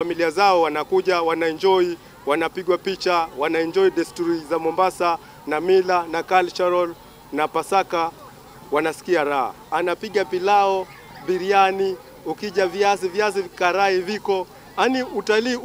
Familia zao wanakuja, wanaenjoy, wanapigwa picha, wanaenjoy desturi za Mombasa na mila na cultural na Pasaka, wanasikia raha. Anapiga pilao, biriani, ukija viazi karai viko. Ani utalii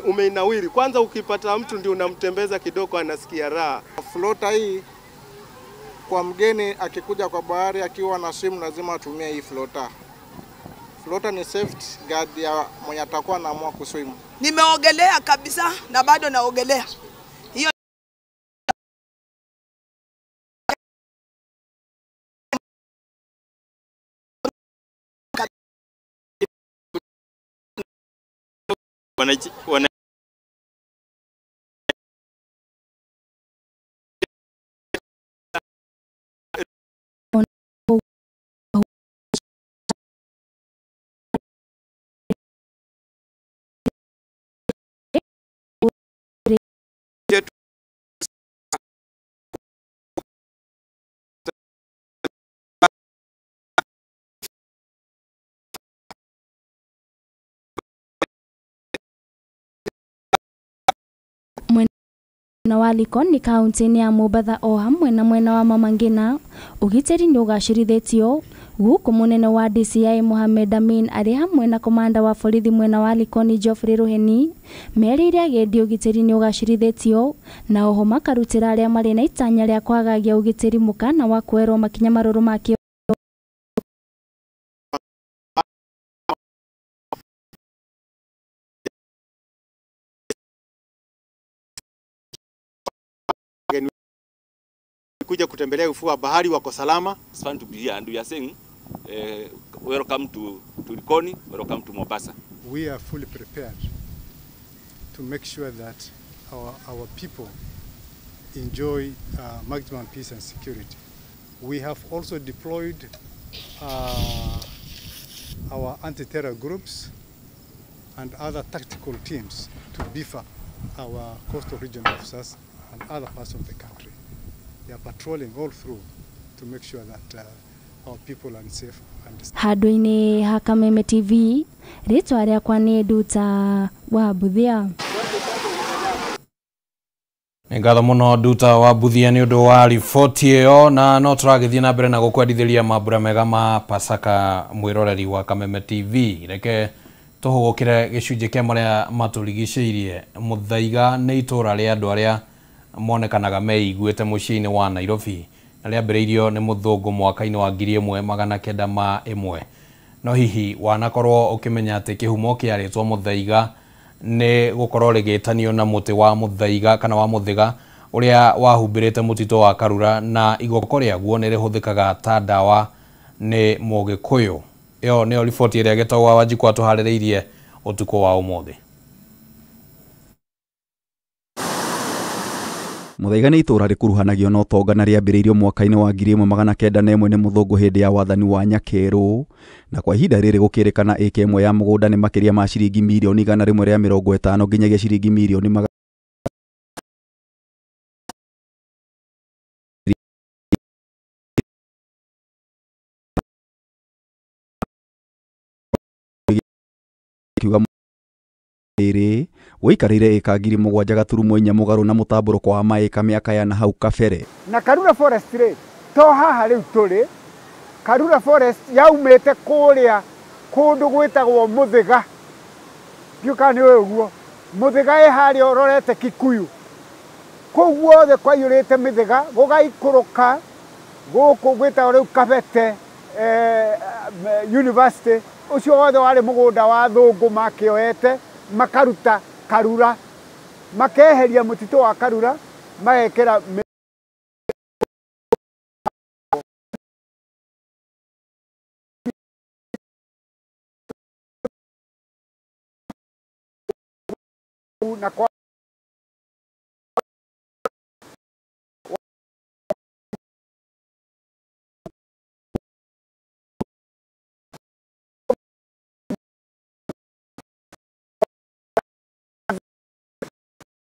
umeinawiri. Kwanza ukipata mtu ndio unamtembeza kidogo anasikia raha. Flota hii kwa mgeni akikuja kwa bahari akiwa na simu lazima atumie hii flota. Flota ni safety guard ya mwenye atakuwa anaamua kuswim. Nimeogelea kabisa na bado naogelea. Hiyo wana Mwena wa Likoni ni kaunti-inĩ ya Mombatha o hamwe na mwena wa Mama Ngina ũgitĩri nĩ ũgacĩrithĩtio gũkũ mũnene wa DCI Mohamed Amin arĩ hamwe na komanda wa borithi mwena wa Likoni Geoffrey Ruheni merĩire agendi ũgitĩri nĩ ũgacĩrithĩtio na oho makarutĩra arĩa marĩ na itanya rĩa kwagagia ũgitĩri mũkana wa kuoerwo makinya marũrũ ma kuja kutembelea ufuo wa bahari wako salama. It's fun to be here and we are saying welcome to Likoni, welcome to Mombasa. We are fully prepared to make sure that our people enjoy maximum peace and security. We have also deployed our anti-terror groups and other tactical teams to beef up our coastal region officers and other parts of the country. They are patrolling all through to make sure that our people are safe and handũ-inĩ ha Kameme TV rĩtwa rĩakwa nĩ Nduta wa Mbuthia. Nĩ ngatho mũno Nduta wa Mbuthia nĩ ũndũ wa riboti ĩyo, na no tũragĩthiĩ na mbere na gũkwendithĩria mambura mega ma Pasaka mwĩroreri wa Kameme TV. Reke tũhũgũkĩre gĩcunjĩ kĩa marĩa matũrigicĩirie. Mũthaiga nĩ itũra rĩa andũ arĩa monekanaga meiguĩte mũciĩ-inĩ wa Nairobi na rĩambĩrĩirio nĩ mũthũngũ mwaka-inĩ wa 1901. No hihi wanakorwo ũkĩmenya atĩ kĩhumo kĩa rĩtwa Mũthaiga nĩ gũkorwo rĩgĩtanio na mũtĩ wa mũthaiga kana wa mũthĩga ũrĩa wahumbĩrĩte mũtitũ wa Karura, na igoko rĩaguo nĩ rĩhũthĩkaga ta ndawa nĩ Mũgĩkũyũ. Ĩyo nĩyo riboti ĩrĩa Gĩtau wa Wanjikũ atũharĩrĩirie ũtukũ wa ũmũthĩ. Mũthaiga nĩ itũra rĩkuruhanagio na ũtonga na rĩambĩrĩirio mwaka-inĩ wa 1901 nĩ mũthũngũ hĩndĩ ya wathani wa Nyakerũ, na kwa ihinda rĩrĩ gũkĩrĩkana ĩka ĩmwe ya mũgũnda nĩ makĩria ma ciringi mirioni 150 nginyagia ciringi mirioni 200 waikarĩire ĩka 7.4 mũgarũ na mũtambũrũko wa maĩka mĩaka ya na hau kabere. Na Karura Forest rĩ to haha rĩu tũrĩ, Karura Forest yaumĩte kũrĩa kũndũ gwĩtagwo Mũthĩga, ndiũĩ kana nĩũĩ ũguo. Mũthĩga ĩ harĩa ũrorete Kikuyu, kũu guothe kwaiyũrĩte mĩthĩga gũgaikũrũka gũkũ gwĩtagwo rĩu Kabete University, ũcio wothe warĩ mũgũnda wa thũngũ makĩoete makaruta Karura, makeheria mũtitũ wa Karura magekĩra na kwa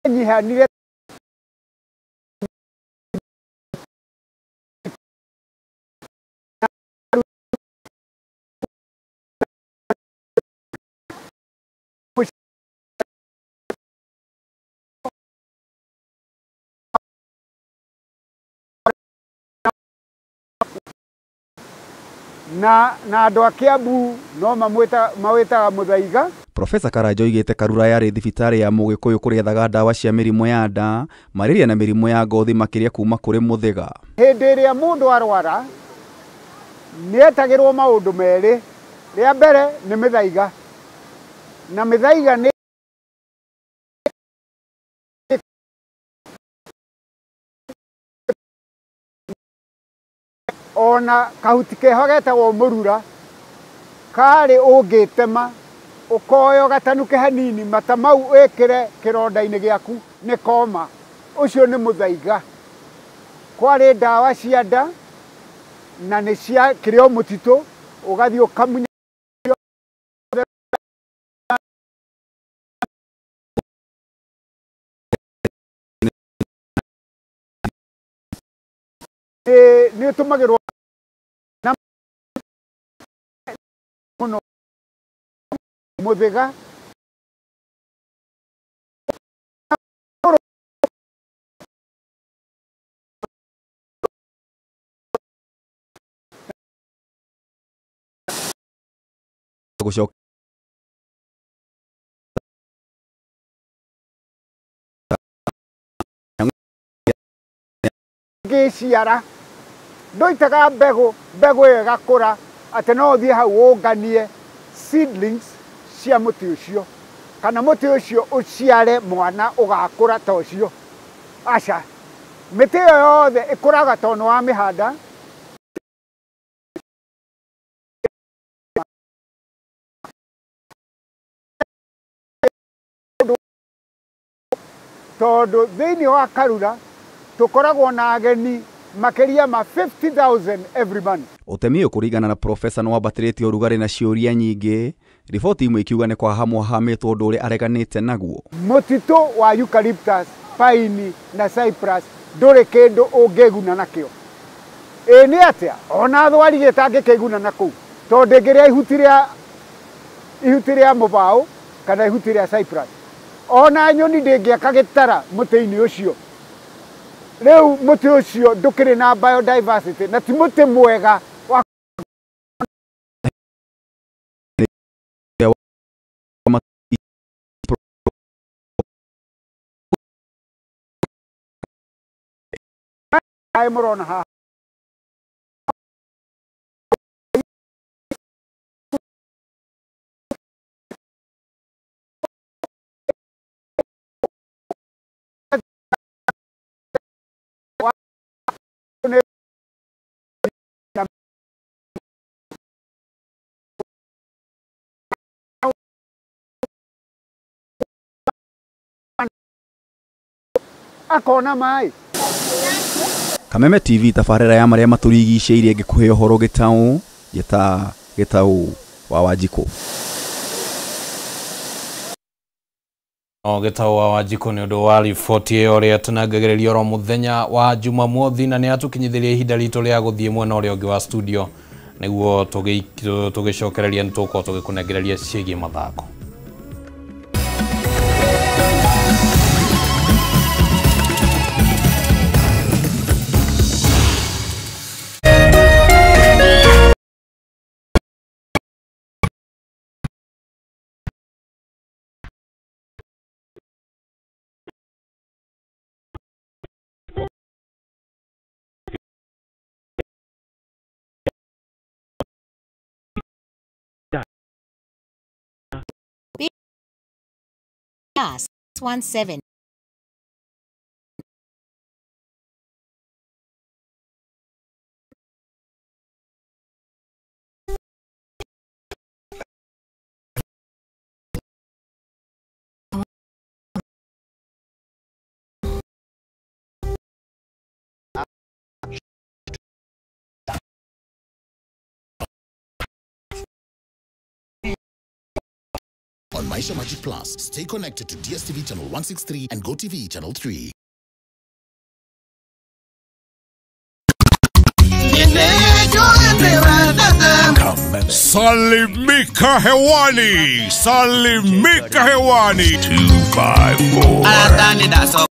nyihanire Na andũ a Kiambu no mawĩtaga mũthaiga. Profesa Karanja oigĩte Karura yarĩ thibitarĩ ya Mũgĩkũyũ kũrĩa ethaga ndawa cia mĩrimũ ya nda, malaria na mĩrimũ ya ngothi makĩria kuma kũrĩ mũthĩga. Hĩndĩ ĩrĩa mũndũ arwara nĩetagĩrwo maũndũ merĩ. Rĩa mbere nĩ mĩthaiga, na mĩthaiga nĩ ona kahuti keho getagwo mũrura karĩ ũngĩtema ũkoyo gatanuke hanini mata mau wĩkĩre kĩronda-inĩ gĩaku nĩ koma. Ũcio nĩ mũthaiga. Kwarĩ ndawa cia nda na nĩ cia kĩrĩ o mũtitũ, ũgathiĩ ũkamunya nĩ ũtũmagĩrwo na mũno mũthĩga. Ngĩciara ndũitaga mbegũ, mbegũ ĩyo ĩgakũra atĩ no ũthiĩ hau ũnganie seedlings cia mũtĩ ũcio, kana mũtĩ ũcio ũciare mwana ũgakũra ta ũcio. Aca, mĩtĩ ĩyo yothe ĩkũraga tondũ nĩ wamĩhanda. Tondũ thĩinĩ wa Karura tũkoragwo na ageni makĩria ma 50,000 every month. Ũtemi ũyũ kũringana na profesa nĩ wambatĩrĩtie ũrugarĩ na ciũria nyingĩ. Riboti imwe ikiuga nĩ kwahamwo ahamĩtwo ũndũ ũrĩa areganĩte naguo. Mũtitũ wa eucalyptus, pine na cypress ndũrĩ kĩndũ ũngĩguna nakĩo. Ĩ nĩ atĩa ona thwari ĩtangĩkĩguna na kũu, tondũ ndĩngĩrĩa ihuti rĩa mũbaũ kana ihuti rĩa cypress. Ona nyoni ndĩngĩaka gĩtara mũtĩ-inĩ ũcio. Rĩu mũtĩ ũcio ndũkĩrĩ na biodiversity na ti mũtĩ mwega wa mũrona haha. Akona mai. Kameme TV tabarĩra ya marĩa matũrigicĩirie ngĩkũhe ũhoro gĩtaũ gĩta gĩtaũ wa Wanjikũ. O gĩtaũ wa Wanjikũ nĩ ũndũ wa riboti ĩyo ũrĩa tũnangagĩrĩria oro mũthenya wa Jumamothi, na nĩ atũkinyithĩria ihinda ritũ rĩa gũthiĩ mwena ũrĩa ũngĩ wa studio nĩguo tũgĩcokereria nĩ tũgũkorwo tũgĩkũnengereria ciĩgiĩ mathako. 17. On Maisha Magic Plus, stay connected to DSTV channel 163 and GoTV channel 3. Salimika hewani, salimika hewani. 254.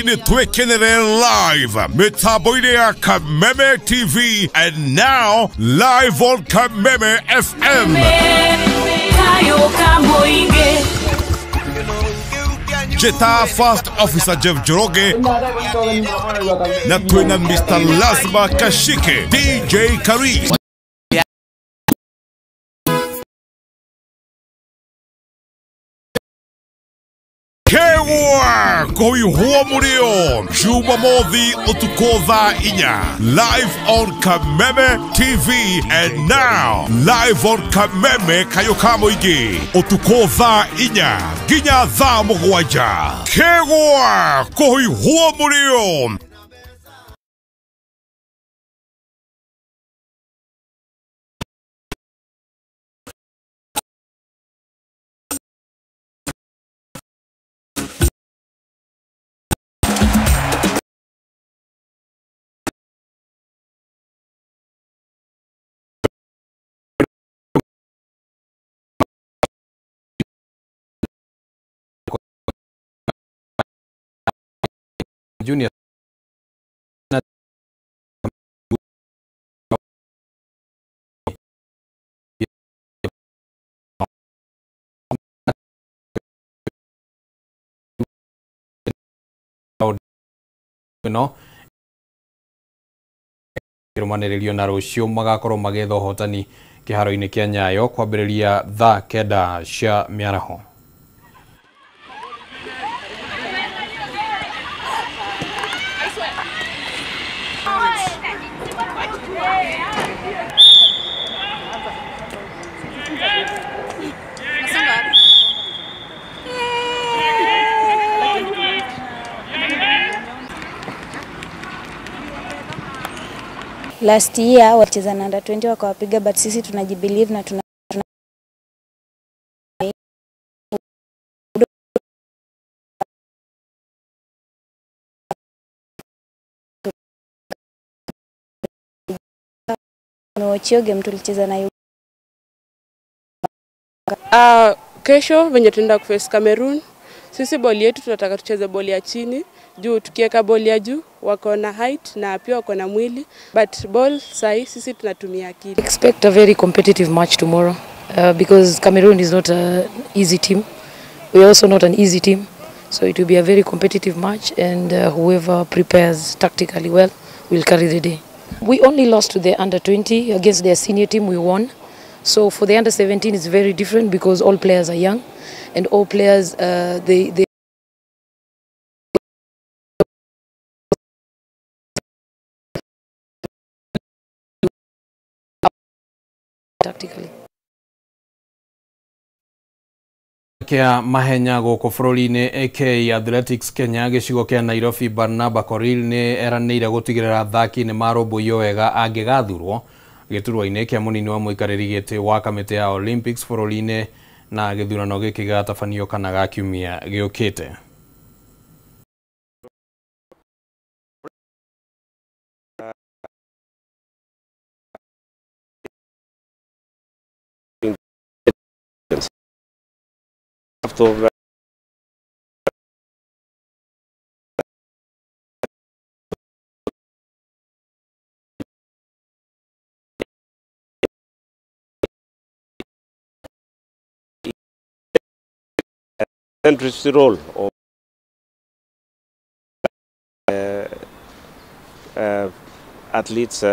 Rũcinĩ twĩkenere live mĩtambo-inĩ ya Kameme TV and now live on Kameme FM. Jeta First Officer Jeff Njoroge na twina Mr. Lazma Kashike, DJ Karis. Kewa koihua murio Jumamothi utuko thaa 4 live on Kameme TV and now live on Kameme Kayoka Muingi utuko thaa 4 nginya thaa 7. Kewa koihua murio. Junior no kĩrũmanĩrĩrio na rũciũ magakorwo magĩetha ũhotani kĩharo-inĩ kĩa Nyayo kwambĩrĩria thaa 9 cia mĩaraho. Last year walicheza na under 20 wakawapiga, but sisi tunajibelieve na tuna tumewachia game tulicheza na Kesho venye tunaenda kuface Cameroon, sisi boli yetu tunataka tucheze boli ya chini, juu tukiweka boli ya juu wako na height na pia wako na mwili, but ball sahi sisi tunatumia akili. Expect a very competitive match tomorrow because Cameroon is not an easy team. We are also not an easy team, so it will be a very competitive match, and whoever prepares tactically well will carry the day. We only lost to the under 20 against their senior team. We won. So for the under 17 it's very different because all players are young and all players they tactically. Kia mahenya gũkũ bũrũri-inĩ AK Athletics Kenya gĩcigo kĩa Nairobi Barnaba Korir nĩ eranĩire gũtigĩrĩra athaki nĩ marũmbũiyo wega angĩgathurwo gĩturwa-inĩ kĩa mũnini wa mũikarĩri gĩtĩ wa kamĩtĩ ya Olympics bũrũri-inĩ na gĩthurano gĩkĩ gĩgatabanio kana ga kiumia gĩũkĩte. Role of athletes'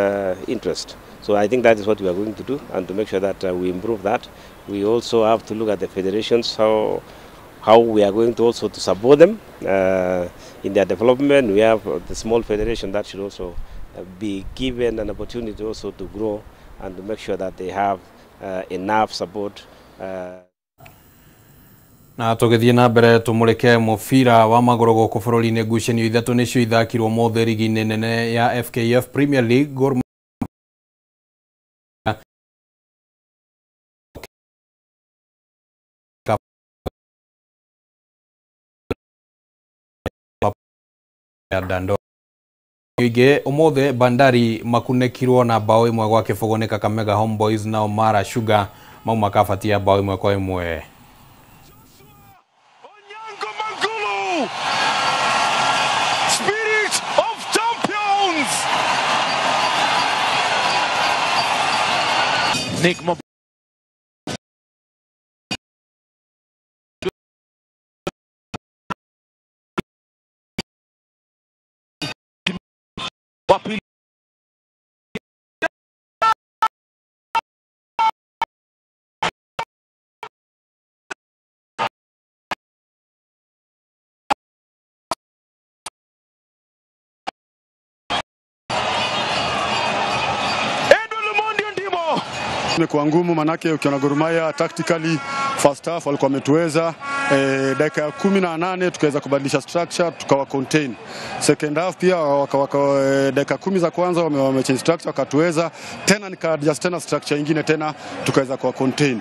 interest. So I think that is what we are going to do, and to make sure that we improve that. We also have to look at the federations, how we are going to also to support them in their development. We have the small federation that should also be given an opportunity also to grow and to make sure that they have enough support. Na tũgĩthiĩ na mbere tũmũrĩke mũbira wa magũrũ gũkũ bũrũri-inĩ ngucanio ithatũ nĩcio ithakirwo mothe rigi-inĩ nene ya FKF Premier League. Gor Mahia Dandora ingĩ ũmũthĩ Bandari makunĩkirwo na bao 1-0 nĩ Kakamega Homeboys, nao Mara Sugar mauma kabati ya bao 1-1. Nick Mob wa pili. Imekuwa ngumu manake ukiona Gor Mahia tactically first half walikuwa wametuweza. Dakika ya 18 tukaweza kubadilisha structure tukawa contain. Second half pia waka dakika 10 za kwanza wame change structure wakatuweza tena, nika adjust tena structure nyingine tena tukaweza kuwa contain.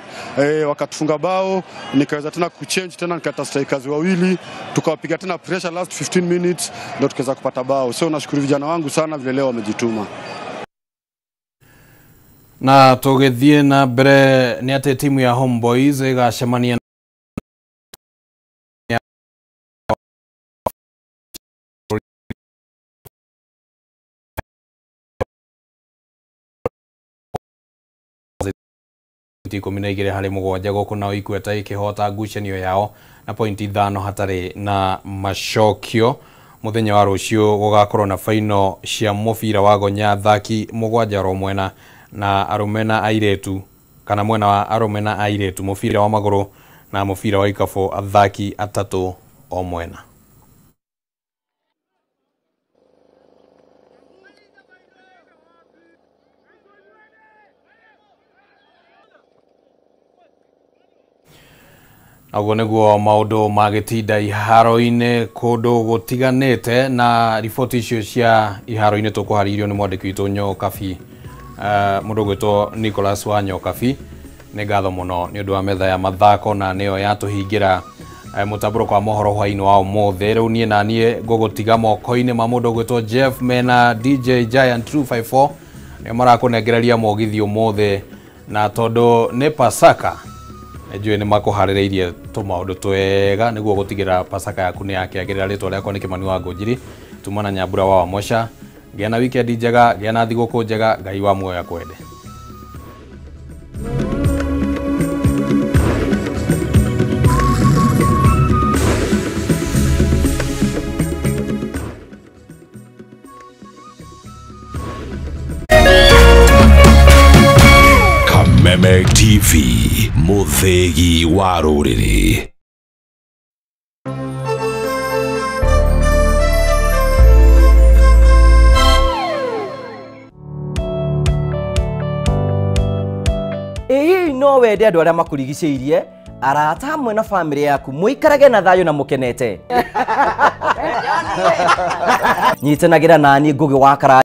Wakatufunga bao, nikaweza tena kuchange tena nikata strikers wawili, tukawapiga tena pressure last 15 minutes ndio tukaweza kupata bao. So nashukuru vijana wangu sana vile leo wamejituma. Na tugithie na mbere ni ati timu ya Homeboys igacemania 12-7 guku nao Ikweta ikihota ngucanio yao na pointi 5 hatari na macokio. Muthenya wa rucio gugakorwo na final cia mubira wa gonya athaki 7 oro mwena na arume na airetu kana mwena wa arume na airetu mubira wa maguru na mubira wa ikabu athaki 3 o mwena. Naguo niguo maundu magĩtinda iharo-inĩ kũndũ gũtiganĩte, na riboti icio cia iharo-inĩ tũkũharĩirio nĩ mwandĩki witũ Nyokabi, mũndũ ũgwĩtwo Nicholas wa Nyokabi. Nĩ ngatho mũno nĩ ũndũ wa metha ya mathako na nĩyo yatũhingĩra mũtambũrũko wa mohoro hwaĩ-inĩ wa ũmũthĩ. Rĩu niĩ na niĩ ngũgũtiga moko-inĩ ma mũndũ ũgwĩtwo Jeff mena DJ Giant 254 nĩo marakũnengereria mũgithi ũmũthĩ, na tondũ nĩ Pasaka njũĩ nĩ makũharĩrĩirie tũmaũndũ twega nĩguo gũtigĩrĩra Pasaka yaku nĩ yakĩagĩrĩra. Rĩtwa rĩakwa nĩ Kĩmani wa Ngũnjiri, tuma na Nyambura wa Wamosha. Gĩa na wikendi njega, gĩa na thigũkũ njega, Ngai wa muoyo akwende. Kameme TV, muthegi wa rũrĩrĩ. Ĩĩ no wende andũ arĩa makũrigicĩirie, arata hamwe na famĩlĩ yaku mũikarage na thayũ na mũkenete. Nyitanagĩra naniĩ Ngũgĩ wa Karanja.